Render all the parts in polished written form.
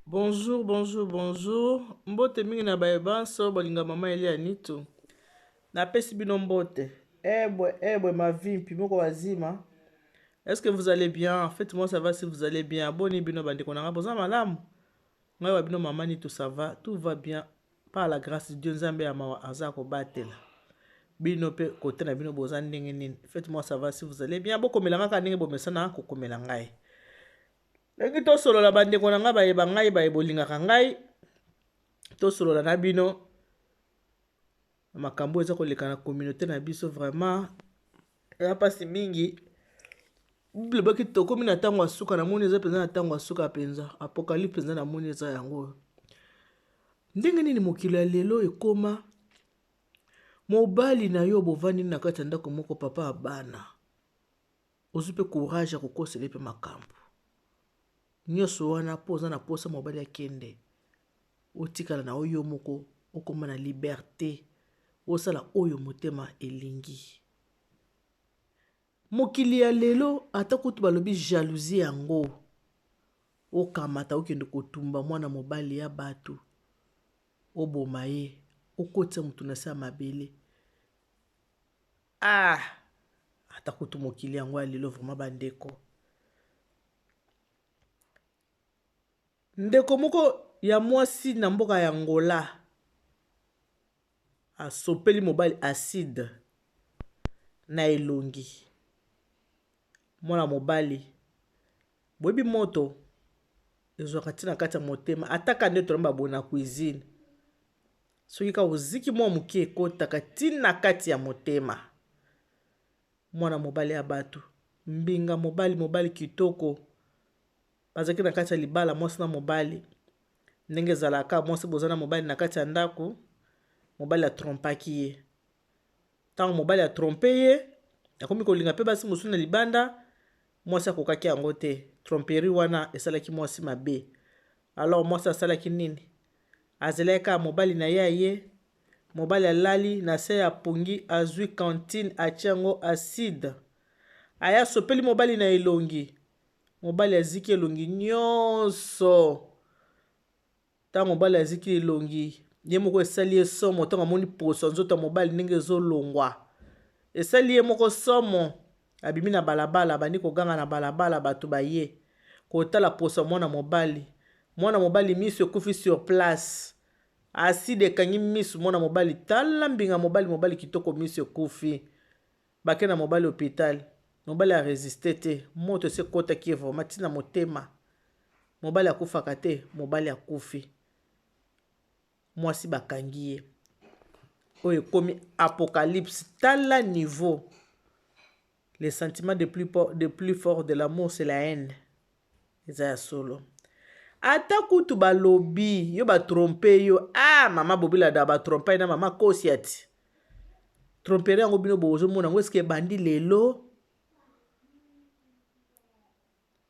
Bonjour, bonjour, bonjour. Mbote mingi na baye banso bolinga mama Elia Nitu. Napesi bino mbote. Ebwe, ebwe mavimpi moko wazima. Est-ce que vous allez bien? En fait, moi ça va si vous allez bien. Boni bino bandeko na nga boza malamu. Ngai wa bino mama Nitu ça va, tout va bien. Par la grâce de Dieu Nzambe ya mawa aza kobatela. Bino pe kote na bino boza ndenge nini? Faites moi ça va si vous allez bien. Bokomela nga kaka ndenge bomesana kokomela ngai. Ndenge tosolola bandeko na ngai bayeba ngai baye bolingaka ngai tosolola na bino makambo eza koleka na communauté na biso vraiment eza mpasi mingi. Bible ebaki tokomi na ntango ya suka, namoni eza mpenza na ntango ya suka mpenza, apocalypse mpenza namoni eza yango oyo. Ndenge nini mokili ya lelo ekoma mobali na yo bovandi na kati ya ndako moko papa ya bana ozwi mpe courage ya kokosela ye mpe makambo nyonso wana mpo oza na mposa mobali akende otikala na yo moko okoma na liberte osala oyo motema elingi. Mokili ya lelo ata kutu balobi jalousie yango okamata okende kotumba mwana mobali ya bato oboma ye okotisa motu na se ya mabele ah ata kutu mokili yango ya lelo vraiment bandeko. Ndeko moko ya mwasi na mboka ya Angola asopeli mobali acide na elongi. Mwana mobali, boyebi moto ezwaka ntina na kati ya motema, ata ka nde tolamba boye na cuisine, soki kaka oziki mwa moke ekotaka ntina kati ya motema. Mwana mobali ya bato, mbinga mobali, mobali kitoko, bazalaki na kati ya libala mwasi na mobali. Ndenge ezalaka mwasi boza na mobali na kati ya ndako, mobali atrompaki ye. Ntango mobali atrompe ye, akomi kolinga mpe basi mosusu na libanda, mwasi akokaki yango te. Tromperie wana esalaki mwasi mabe. Alors mwasi asalaki nini? Azelaki kaka mobali na ye aye, mobali alali na se ya pongi, azwi cantine atie yango acide, aye asopeli mobali na elongi. Mobali aziki elongi nyonso. Ntango mobali aziki elongi, ye moko esali ye somo. Ntango amoni poso ya nzoto ya mobali ndenge ezolongwa, esali ye moko somo. Abimi na balabala, abandi koganga na balabala, bato baye kotala poso ya mwana mobali. Mwana mobali miso ekufi sur place, acide ekangi miso mwana mobali. Tala mbinga mobali, mobali kitoko, miso ekufi. Bake na mobali hopital, mobali a resiste te, moto esi ekotaki ye vraiment ti na motema. Mobali akufaka te, mobali akufi. Mwasi bakangi ye. Oyo ekomi apocalypse, tala niveau. Le sentiment de plus, de plus fort de l'amour c'est la haine. Eza ya solo. Ata kutu balobi yo ba trompe yo, ah mama Bobila da ba trompe na mama Kosiati. Tromperie yango bino bozomona yango eske ebandi lelo?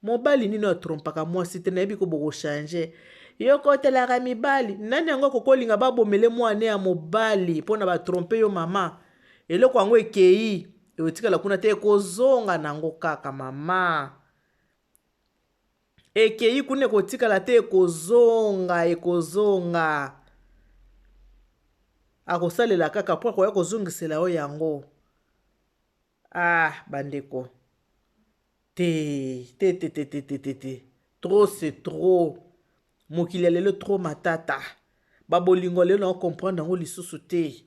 Mobali nini atrompaka mwasi te? Nayebi ko bokochange yo kotelaka mibali. Nani yango akokolinga babomele mwana ya mobali mpo na batrompe yo mama? Eloko yango ekei ekotikala kuna te, ekozonga nango kaka mama. Ekei kuna ekotikala te, ekozonga, ekozonga. Akosalela kaka mpo akoya kozongisela yo yango. Ah bandeko, te te te te te te te te, trop c'est trop. Mokili ya lelo trop matata. Babolingo ya lelo na comprendre yango lisusu te.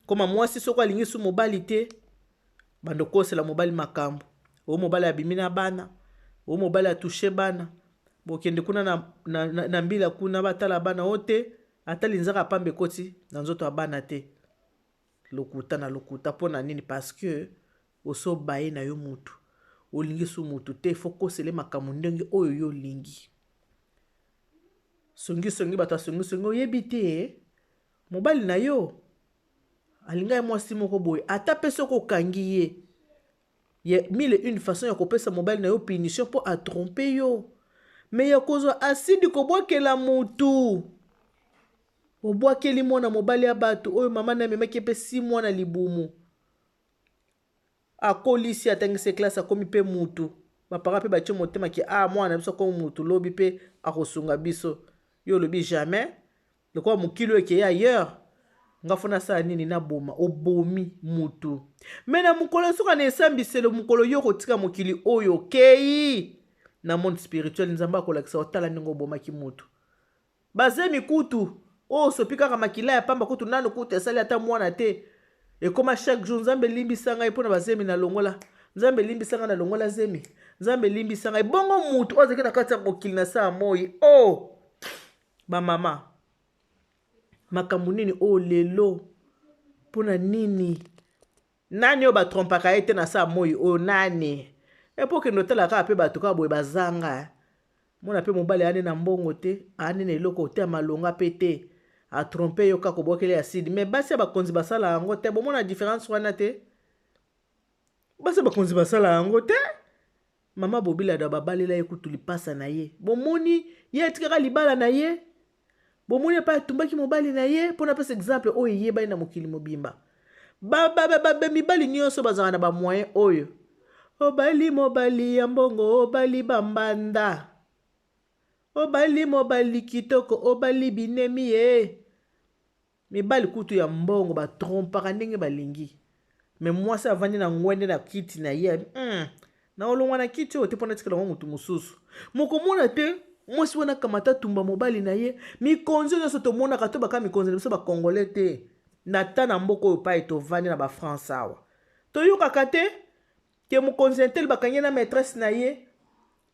Koma mwasi soko alingi su mobali te, bando kosela mobali makambo. O mobali abimi na bana, o mobali atouche bana, bokende kuna na, na, na, na mbila kuna batala bana o te, ata linzaka pamba ekoti na nzoto ya bana te. Lokuta na lokuta mpo na nini? Parce que oso baye na yo mutu, olingi su mutu te, faut kosele makambo ndenge oyo yo olingi. Songi songi, bato ya songi songi, oyebi te mobali na yo alinga ye mwasi moko boye, ata pe soki okangi ye, ye mille et une façon ya kopesa mobali na yo punition mpo atrompe yo, me ya kozwa asidi kobwakela mutu, obwakeli mwana mobali ya bato oyo mama na amemaki ye mpe 6 mois na libumu, akolisi, atangisi classe, akomi mpe mutu. Baparent mpe batie motema ke ah, mwana na biso akomi motu, lobi mpe akosunga biso. Yo olobi jamais, lokola mokili oyo ekei ailleurs, nga fo nasala nini? Naboma. Obomi mutu, me na mokolo soka na esambiselo, mokolo yo kotika mokili oyo okei na monde spirituel, Nzambe akolakisa, otala ndenge obomaki mutu. Bazemi kutu oyo osopi kaka makila ya pamba, kutu nanu kutu esali ata mwana te, ekoma chaque jour: "Nzambe, elimbisa ngai mpona bazemi na longola. Nzambe, elimbisa ngai na longola zemi. Nzambe, elimbisa ngai." Bongo mutu oyo azalaki na kati ya mokili na saa moi o oh! Bamama, makambo nini oyo lelo? Mpona nini? Nani oyo batrompaka ye te na saa moi oyo? Nani epo okende otala kaka mpe bato kaka boye bazanga mona mpe mobali ane na mbongo te, ane na eloko te ya malonga mpe te, atrompe yo kaka, obwakeli acide. Mais basi ya bakonzi basala yango te. Bomona différence wana te? Basi ya bakonzi basala yango te. Mama Bobilada, babalela ye kutu lipasa na ye. Bomoni ye atikaka libala na ye. Bomoni epai atumbaki mobali na ye. Mpona apesa exemple oyo eyebani na mokili mobimba, mibali nyonso bazalaka na bamoyen oyo. Obali mobali ya mbongo, obali bambanda, obali mobali kitoko, obali binemi ye. Mibali kutu ya mbongo batrompaka ndenge balingi, me mwasi avandi na ngwende na kiti na ye, na olongwa na kiti oyo te mpona tikela yango motu mosusu. Mokomona te mwasi wana akamata tumba mobali na ye. Mikonzi nyonso tomonaka to baka mikonzi na biso bacongolais te, na ta na mboka oyo pai tovandi na bafrance awa, toyokaka te ke mokonzi un tel bakangi na maîtresse na ye.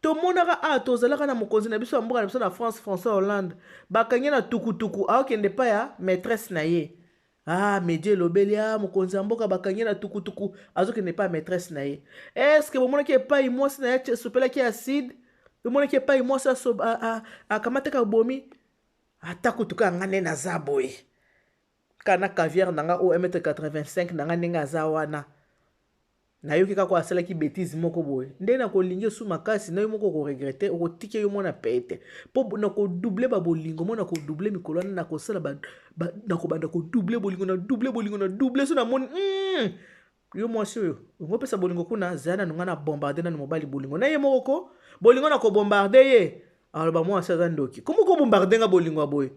Tomonaka awa, tozalaka na mokonzi na biso ya mboka na biso na France, François Hollande, bakangi na tukutuku, aokende epai ya maîtresse na ye. Ah, media elobeli: "Ah, mokonzi ya mboka bakangi na tukutuku, azokende epai ya maîtresse na ye." Est-ce bomonaki epai mwasi na ye asopelaki acide? Bomonaki epai mwasi akamataki abomi? Ata kutu kaka nga nde naza boye, kaka na caviar na nga oyo 1m85 na nga, ndenge aza wana, nayoki kaka asalaki bétise moko boye, nde nakolingi esu makasi na yo moko, okoregretter, okotika yo mwana pete, mpo nakodouble babolingo mo, nakodouble mikolo wana, nakosala, nakobanda kodouble bolingo, na double bolingo, na double. So namoni yo mwasi oyo ongo opesa bolingo kuna, zala nanu nga na bombarde nanu mobali bolingo na ye moko ko bolingo, na kobombarde ye, aloba: "Mwasi aza ndoki, komo kobombarde nga bolingo ya boye?"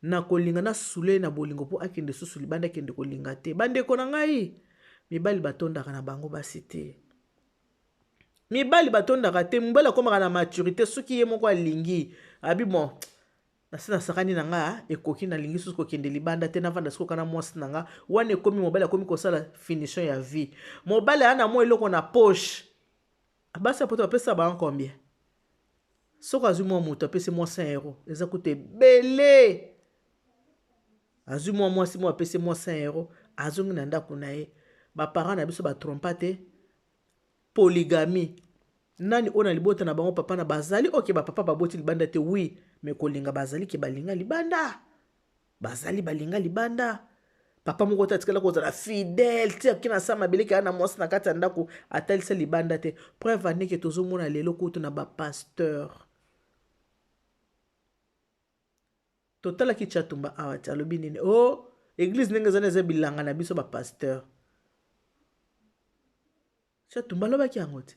Nakolinga nasule na bolingo mpo akende susu libanda, akende kolinga te. Bandeko na ngai, mibali batondaka na bango basi te. Mibali batondaka te. Mobali akomaka na maturité soki ye moko alingi, abi: "Bon, nasi nasakani na nga, ekoki, nalingi susu kokende libanda te, navanda sikoka na mwasi na nga." Wana ekomi mobali akomi kosala finition ya vie. Mobali aya na mwa eloko na poche. Basi ya poto bapesa bango combien? Soki azwi mwa moto, apesi mwa 100 euro, eza kutu ebele. Azwi mwa mwasi mwa, apesi mwa 100 euro, azongi na ndako na ye. Baparent na biso batrompa te. Polygamie, nani oyo na libota na bango papa na bazali oke? Bapapa baboti libanda te, oui, me kolinga bazali ke balinga libanda, bazali balinga libanda. Papa moko te atikala kozala fidèle ti ake na sa mabeleki, aya na mwasi na kati ya ndako, atalisa libanda te. Preuve aneke tozomona lelo kutu na bapasteur. Totalaki Chatumba awa ti alobi nini? O oh, église ndenge ezali, eza bilanga na biso bapasteur. Chatumba alobaki yango te.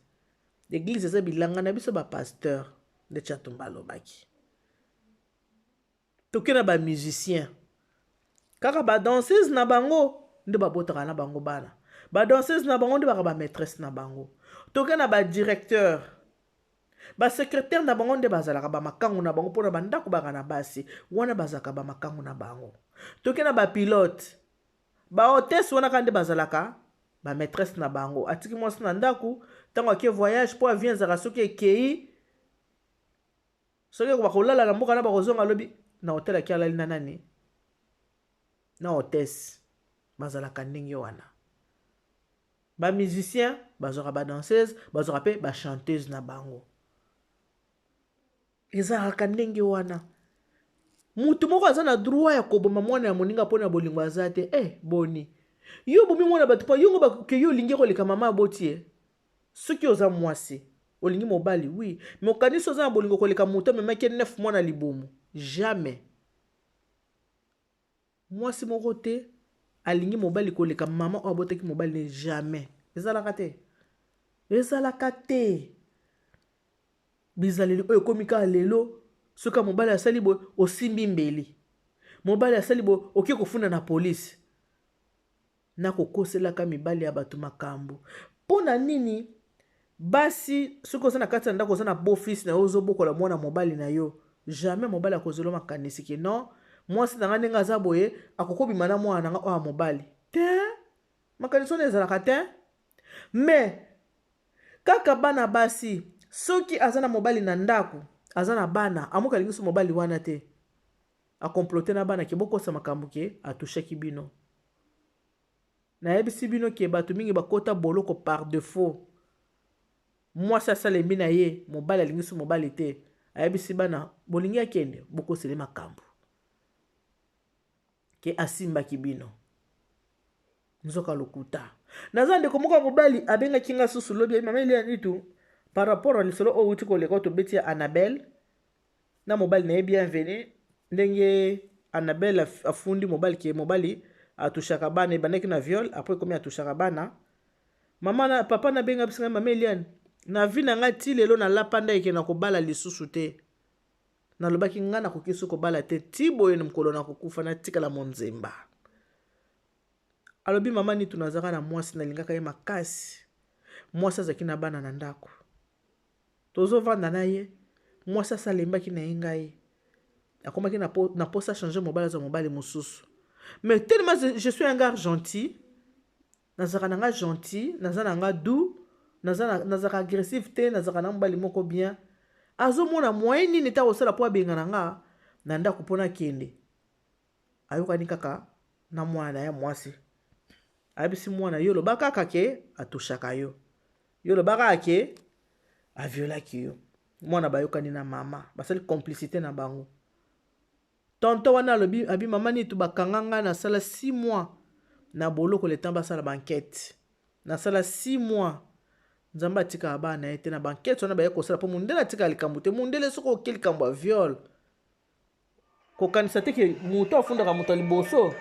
Église eza bilanga na biso bapasteur, nde Chatumba alobaki. Toke na bamusicien, kaka badanseuse na bango nde babotaka na bango bana, badanseuse na bango nde baka bamaîtresse na bango. Toke na badirecteur, basecrétaire na bango nde bazalaka bamakangu na bango, mpona bandako baka na basi wana bazalaka bamakangu na bango. Toke na bapilote, bahôtesse wana kaka nde bazalaka bamaîtresse na bango. Atiki mwasi na ndako, ntango ake voyage, mpo avion ezalaka soki ekei, soki bakolala na mboka na bakozonga, alobi na hotel aki alali na nani? Na hôtesse. Bazalaka ndenge wana. Bamusicien bazwaka badanseuse, bazwaka mpe bachanteuse na bango. Ezalaka ndenge wana. Mutu moko aza na droit ya koboma mwana ya moninga mpona bolingo aza te. Eh, boni yo bomi mwana bato mpo yongo ke yo olingi koleka mama aboti ye? Soki oza mwasi, olingi mobali, oui, mais okanisi oza na bolingo koleka moto amemaki 9 mois na libumu? Jamais. Mwasi moko te alingi mobali koleka mama oyo abotaki mobali ne. Jamais, ezalaka te, ezalaka te. Bizaleli oyo ekomi kaka lelo, soki mobali asali boye, osimbi mbeli. Mobali asali boye, oke kofunda na polisi. Na kokoselaka mibali ya bato makambo. Mpo na nini basi, soki oza na kati ya ndako, oza na beau-fils na yo, ozobokola mwana mobali na yo, jamais mobali akozela makanisi ke non, mwasi na nga ndenge aza boye, akokobima na mwana na nga oyo ya mobali te. Makanisi wana ezalaka te. Mais kaka bana basi, soki aza na mobali na ndako, aza na bana, amoki alingi so mobali wana te, acomploter na bana ke bokosa makambo ke atouchaki bino. Nayebisi bino ke bato mingi bakota boloko par défaut. Mwasi asalembi na ye, mobali alingi so mobali te, ayebisi bana, bolingi akende, bokosele makambo ke asimbaki bino, nzoka lokuta. Naza ndeko moko ya mobali abengaki nga susu lobi, mama Elia Nitu, par rapport na lisolo oyo outi koleka, oyo tobeti ya Annabelle na mobali na ye Bienvenu, ndenge Annabelle afundi mobali ke mobali atouchaka bana. Ebandaki na viol, après ekomi atouchaka bana. Mama na papa nabenga biso ngai, mama Eliane, na vie na ngai ti lelo nalapa nda eke na kobala lisusu te. Nalobaki ngai nakoki so kobala te ti boye, mokolo nakokufa natikala monzemba. Alobi, mama Nitu, nazalaka na mwasi, nalingaka ye makasi. Mwasi azalaki na bana na ndako, tozovanda na ye. Mwasi asalembaki na ye ngai, akomaki na posa changer mobali, azwa mobali mosusu. Mais tellement je suis un gars gentil, nazalaka na nga gentil, naza na nga doux, nazalaka agressif te, nazalaka na mobali moko bien. Azomona moyen nini ta kosala mpo abenga na nga na ndako mpo nakende. Ayokani kaka na mwana ya mwasi, ayebisi mwana, yo loba kaka ke atouchaka yo, yo loba kaka ke aviolaki yo. Mwana bayokani na mama, basali complicité na bango. Tonton wana alobi, abi, mama Nitu, bakanga ngai, nasala 6 mois na boloko, le temps basala baenquête. Nasala 6 mois. Nzambe atikaka bana na ye te. Na baenquête wana baye kosala, mpo mundele atikaka likambo te. Mundele, soki oke likambo ya viol, kokanisa te ke moto afundaka moto ya liboso,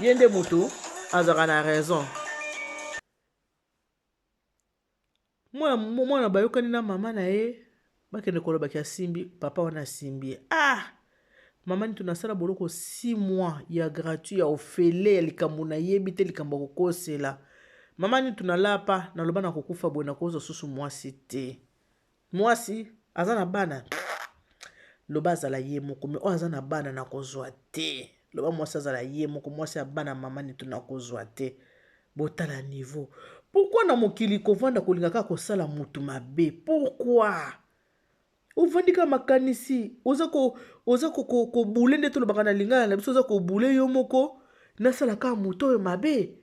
ye nde moto azalaka na raison. Mwana, mwana bayokani na mama na ye, bakende kolobaki asimbi papa wana, asimbi ye. Ah, mama Nitu, nasala boloko 6 mois ya gratuit, ya ofele, ya likambo nayebi te, likambo ya kokosela. Mama Nitu, nalapa, naloba na kokufa boye, nakozwa susu mwasi te. Mwasi aza na bana, loba azala ye moko, mais oyo aza na bana nakozwa te. Loba mwasi azala ye moko, mwasi ya bana, mama Nitu, nakozwa te. Botala niveau. Pourquoi na mokili kovanda kolinga kaka kosala motu mabe? Pourquoi ovandi kaka makanisi oza kobule nde tolobaka na lingala na biso, oza kobule yo moko, nasala kaka moto oyo mabe?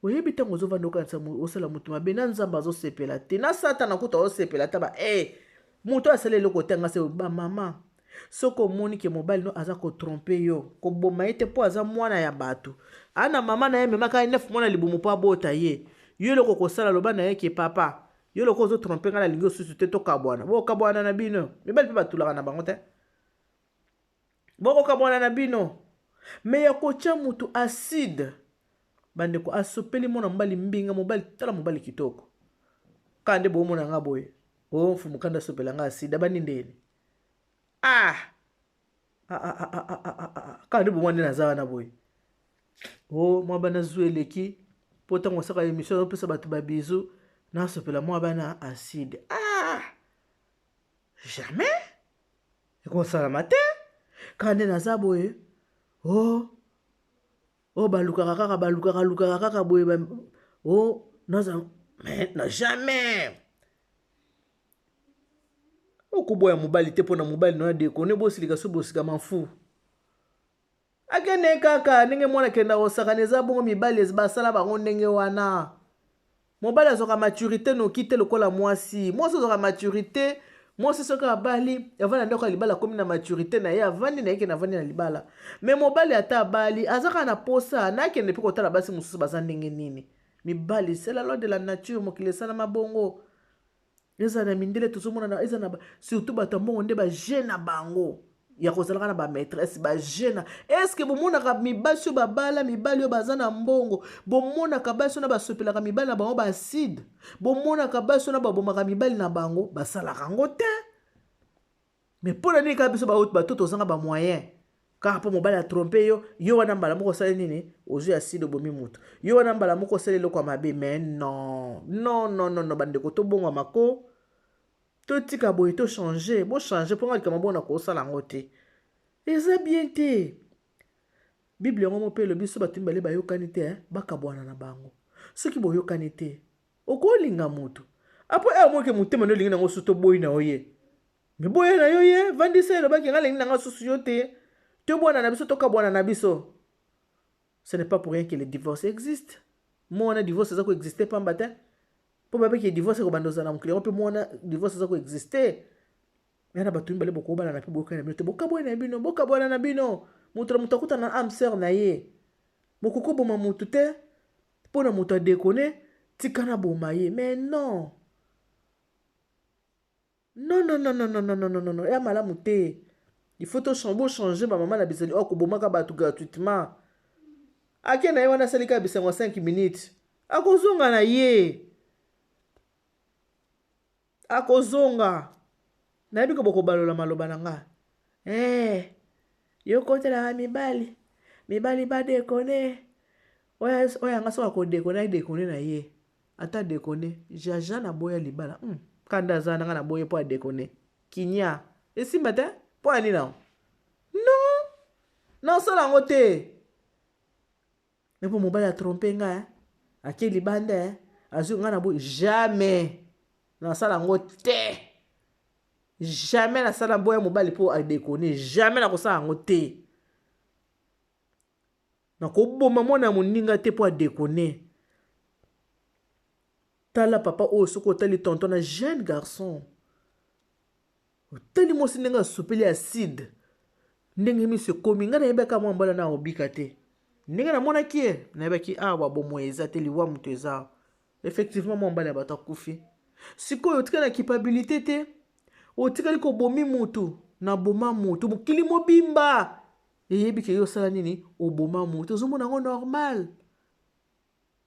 Oyebi, ntango ozovanda okanisa osala moto mabe, na Nzambe azosepela te, na Satana kuta azosepela te. Ba e moto asala eloko te. Anga se bamama, soki omoni ke mobali no aza kotromper yo, koboma ye te, mpo aza mwana ya bato, ana mama na ye amemaka ye 9 mois libumu mpo abota ye. Yo eloko kosala, loba na ye ke papa, yo loko ozotromper ngai, nalingi osusu te, tokabwana. Bokabwana na bino. Mibali mpe batulaka na bango te, bokokabwana na bino. Mais ya kotya motu acide, bandeko, asopeli mwana mobali mbinga. Mobali, tala mobali kitoko kaka nde boomona nga boye. O mfumu kanda asopela nga acide, abandi ndeni? Ah, ah, ah, ah, ah, ah, ah. Kaka nde bomwa nde naza wana boye. O mwa bana zu eleki, mpo ntango osaka émission, azopesa bato babisous, nasopela mwa bana acide? Ah, jamais, ekosalama te. Kaka nde naza boye. O oyo balukaka kaka, balukaka lukaka kaka boye. O naza, mais na jamais okoboya mobali te mpona mobali no adekone. Bosilika so bosika mafu, akende kaka ndenge mwana akenda kosakana. Eza bongo, mibali basala bango ndenge wana. Mobali azwaka maturité noki te lokola mwasi. Mwasi azwaka maturité. Mwasi soki abali, avandi na ndako ya libala, akomi na maturité na ye, avandi na ye, kende avandi na libala. Mais mobali, ata abali, aza kaka na posa nakende mpe kotala basi mosusu baza ndenge nini. Mibali, c'est la loi de la nature. Mokili esalama bongo. Eza na mindele tozomona, eza na surtout bato ya mbongo nde baje na bango. Ya kozalaka na bamaîtresse bajeune. Est-ce bomonaka mibasi oyo babala mibali oyo baza na mbongo? Bomonaka basi oyo na basopelaka mibali na bango baacide? Bomonaka basi oyo na babomaka mibali na bango? Basalaka yango te. Mais mpo na nini kaka biso bato tozanga bamoyen? Kaka mpo mobali atrompe yo, yo wana mbala moko osali nini? Ozwi acide, obomi motu. Yo wana mbala moko osali eloko ya mabe. Mais non, non, non, non, non, bandeko, tobongwama ko, totika boye, tochange, bochange, mpo nga likambo bona kosala yango te, eza bien te. Bible yango mo mpe elobi so bato mibale bayokani te, bakabwana na bango. Soki boyokani te, okolinga motu apo e omoke motema nde olingi nango susu, toboyi na yo ye, miboya na yo ye, vandisa, elobaki nga alingi nanga susu yo te, tobwana na biso, tokabwana na biso. Ce n'est pas pour rien que le divorce existe. Mo wana divorce eza koexiste pamba te, mpo babeki divorce ekobanda ozala na mokili yango mpe mo wana divorce eza koexiste. Ya na bato mibale bokobalana mpe boyokani na bino te, bokabwana na bino, bokabwana na bino. Moto na moto akutana na âme sœur na ye. Bokoki oboma motu te mpo na moto adekone, tika na boma ye. Mais non, non, non, non, non, non, non, non, non, non, ya malamu te. Il faut bochange, bamama na bizali oyo kobomaka bato gratuitement. Ake na ye wana, asali kaka bisango ya 5 minutes, akozonga na ye, akozonga. Nayebi ko bokobalola maloba na nga. Yo kotelaka mibali, mibali badekone. Oyo yanga soki akodekone, adekone na ye, ata dekone jaja na boya libala. Kanda aza nanga na boye mpo adekone kinya esimba te. Mpo ya nini? Nango non, nasala yango te. Mpo mobali atrompe nga, ake libanda, azwi nga na boye, jamais nasala yango te. Jamais nasala boya mobali mpo adekone, jamais nakosala yango te. Nakoboma mwana ya moninga te mpo adekone. Tala papa oyo, soki otali tonton na jeune garçon, otali mwasi ndenge asopeli acide, ndenge miso ekomi. Ngai nayebaka mwa mbala na obika te. Ndenge namonaki ye, nayebaki awa bomoi eza te, liwa moto eza. Effectivement, mwa mbala ya bato akufi. Sikoyo otikali na culpabilité te, otikali kobomi mutu na boma mutu, mokili mobimba eyebi ke yo osala nini, oboma mutu. Ozomona yango normal.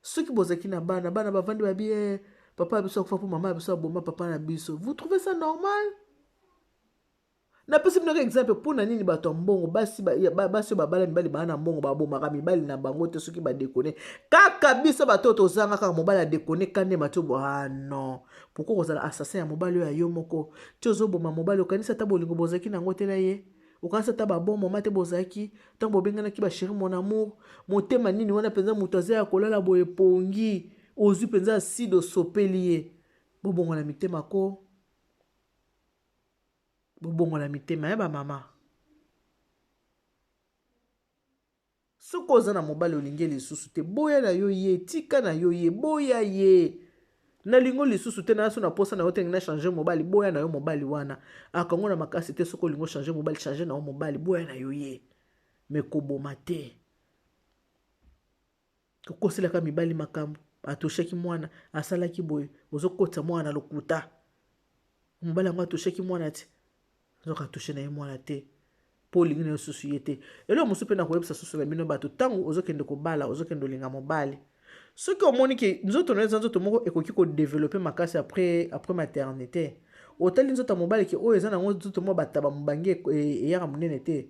Soki bozalaki na bana, bana bavandi babi eh, papa ya biso akufa mpo mama ya biso aboma papa na biso, vous trouvez ça normal? Napesi bino exemple. Mpo na nini bato ya mbongo, basi oyo babala mibali baa na mbongo, babomaka mibali na bango te soki badekone? Kaka biso bato oyo tozanga, kaka mobali adekone kande mati. Ah non, pourquoi kozala assassin ya mobali oyo ya yo moko? Ti ozoboma mobali, okanisi ata bolingo bozalaki nango te na ye? Okanisi ata babon moma te bozalaki ntango bobenganaki bachéri, mon amour? Motema nini wana mpenza? Moto aza ya kolala boye, pongi, ozwi mpenza acide, osopeli ye. Bobongola mitema ko, bobongola mitema ya bamama. Soki oza na mobali olingi lisusu te, boya na yo ye, tika na yo ye, boya ye. Nalingo lisusu te, naso na posa na yo te, na change mobali, boya na yo mobali wana. Akango na makasi te. Soki olingi ochange mobali, change na yo mobali, boya na yo ye, mais koboma te. Kokoselaka mibali makambo, atoshaki mwana, asalaki boye, ozokotisa mwana na lokuta. Mobali yango atoshaki mwana ti nzoka atoshe na ye mwana te, mpo olingi na yo susu ye te. Eloko mosusu mpe na koyebisa susu na bino bato, ntango ozokende kobala, ozokende olinga mobali, soki omoni ke nzoto na yo eza nzoto moko ekoki kodevelope makasi après maternité, otali nzoto ya mobali ke oyo eza nango nzoto moko bataba mobange eyaka monene te,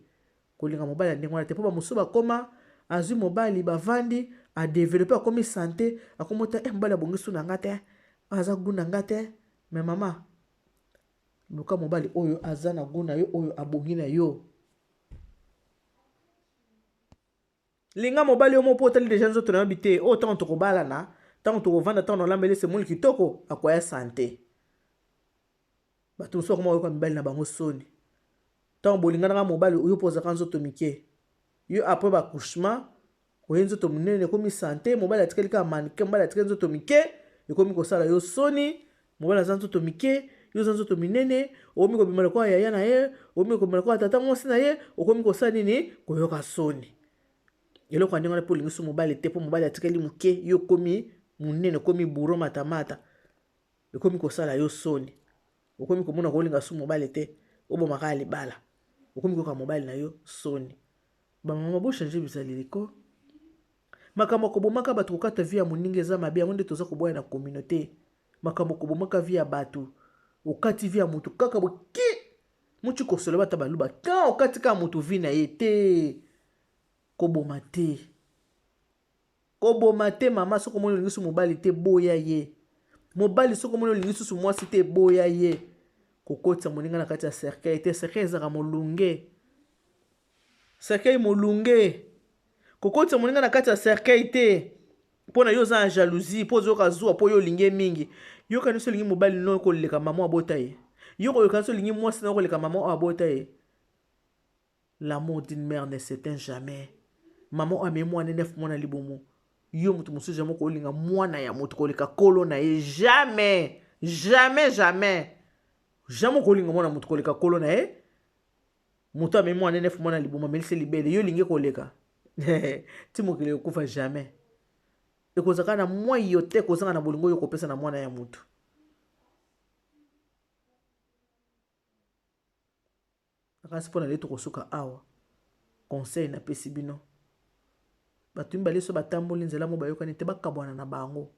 kolinga mobali ya ndenge wana te. Mpo bamosusu bakoma, azwi mobali, bavandi, adevelope, akomi santé, akomi ota eh, mobali abongi su na nga te, aza goût na nga te. Mais mama, luka mobali oyo aza na goût na yo, oyo abongi na yo. Linga mobali oyo mo mpo otali deja nzoto na yo bi te oyo ntango tokobalana, ntango tokovanda, ntango nalambeli semoli kitoko, akoya santé. Bato mosusu bakoma koyoka mibali na bango soni. Ntango bolinganaka mobali oyo mpo ozalaka nzoto mike, yo après baaccouchement oye nzoto monene, ekomi santé, mobali atikali kaka mannequin, mobali atikali nzoto mike, ekomi kosala yo soni. Mobali aza nzoto mike, yo oza nzoto minene, okomi kobima lokola yaya na ye, okomi kobima lokola tata mwasi na ye, okomi kosala nini? Koyoka soni. Eloko ya ndenge wana mpo olingi so mobali te, mpo mobali atikali moke, yo okomi monene, okomi buro matamata, ekomi kosala yo soni, okomi komona kolinga su mobali te, obomaka ya libala. Okomi koyoka mobali na yo soni. Bamama bochange bizaleli ko. Makambo ya kobomaka bato, kokata vie ya moninga eza mabe. Yango nde toza koboya na communauté. Makambo kobomaka vie ya bato, okati vie ya motu kaka boki muti kosola bata baluba kan, okati kaka motu vie na ye te. Koboma te, koboma te. Mama, soki omoni olingi susu mobali te, boya ye. Mobali, soki omoni olingi susu mwasi te, boya ye. Kokotisa moninga na kati ya cercueil te. Cercueil ezalaka molunge, cercueil molunge. Kokotisa moninga na kati ya cercueil te mpo na yo oza na jalousie, mpo ozoyoka zuwa, mpo yo olingi ye mingi. Yoka nyonso, olingi mobali no koleka mama abota ye. Yo koyoka nyonso, olingi mwasi na koleka mama oyo abota ye. L'amour d'une mère ne s'éteint jamais. Mama oyo amemi mwana 9 mois na libumu, yo moto mosusu jamais kolinga mwana ya moto koleka kolo na ye. Jamais, jamais, jamais, jamais kolinga mwana moto koleka kolo na ye. Moto amemi mwana 9 mois na libumu, amelisi libele, yo olingi koleka ti mokili ekufa? Jamais. Ekozala na mwa yo te kozanga na bolingo oyo kopesa na mwana ya motu. Nakasi mpo na lelo tokosuka awa. Conseil napesi bino: bato mibale so batamboli nzela mo, bayokani te, bakabwana na bango.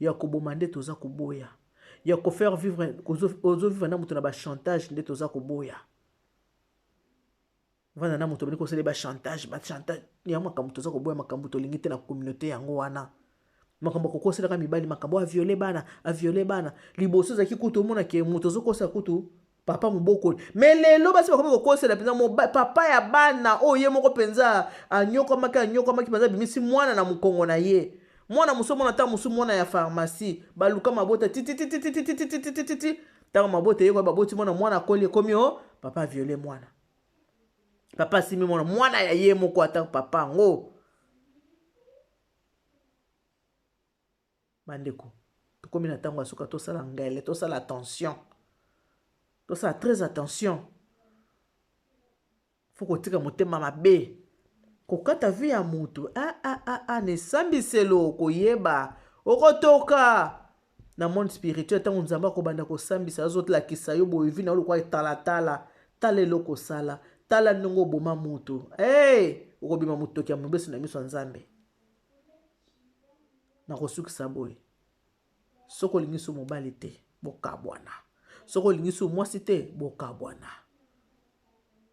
Ya koboma nde toza koboya, ya kofaire vivre, ozovivre na moto na bachantage nde toza koboya. Vanda na moto obandi kosala bachantage, bachantage ya makambo toza koboya. Makambo tolingi te na communauté yango wana, makambo akokoselaka mibali, makambo aviole bana, aviole bana. Liboso ezalaki kutu omonake moto ozokosela kutu papa mobokoli, mais lelo basi bakomi kokosela mpenza papa ya bana oyo ye moko mpenza anyokwamaki, anyokwamaki mpenza, abimisi mwana na mokongo na ye. Mwana mosu omona ata mosu mwana ya pharmacie, baluka mabota titititititititititi. Ntango mabota eyekoya, baboti mwana, mwana akoli, ekomi o papa aviole mwana, papa asimi mwana, mwana ya ye moko. Ata papa yango. Bandeko, tokomi na ntango ya suka. Tosala ngele, tosala attention, tosala très attention. Faut kotika motema mabe, kokata vie ya mutu. Ah, ah, ah, ah, na esambiselo koyeba okotoka na monde spirituel. Ntango Nzambe akobanda kosambisa, azolakisa yo boye vie na yo lokwa etalatala. Tala eloko osala, tala ndenge oboma mutu. Hey, okobima motoki ya mobeso na miso ya Nzambe. Nakosukisa boye: soki olingi so mobali te, bokabwana. Soki olingi so mwasi te, bokabwana.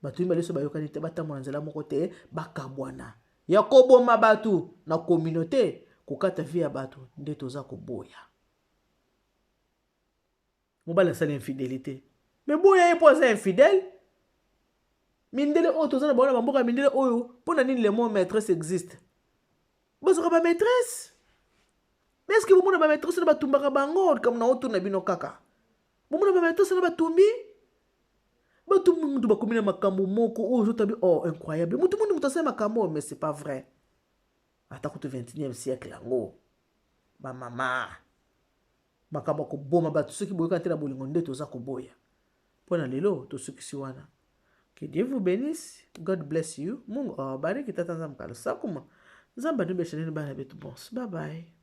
Bato mibale so bayokani te, batambola nzela moko te, bakabwana. Ya koboma bato na communauté, kokata vie ya bato nde toza koboya. Mobali asali infidélité, mais boya ye mpo aza infidèle. Mindele oyo toza na bango na bamboka ya mindele oyo, mpo na nini le mot maîtresse existe? Bazwaka bamaîtresse, mais est-ce bomona bamaîtresse na batumbaka bango? Likambo na otuna bino kaka, bomona bamaîtresse na batumbi bato? Mutu bakomi na makambo moko oyo ozotabi, oh, incroyable, mutu moni moto asali makambo oyo, mais c'est pas vrai. Ata kutu 21e siècle yango, bamama, makambo ya koboma bato soki boyoka te na bolingo nde toza koboya. Mpo na lelo tosukisi wana. Que Dieu vous bénisse. God bless you. Mungu awabariki. Tata Nzambe kalosakuma. Nzambe anubesha nini bana betu. Bons, bye bye.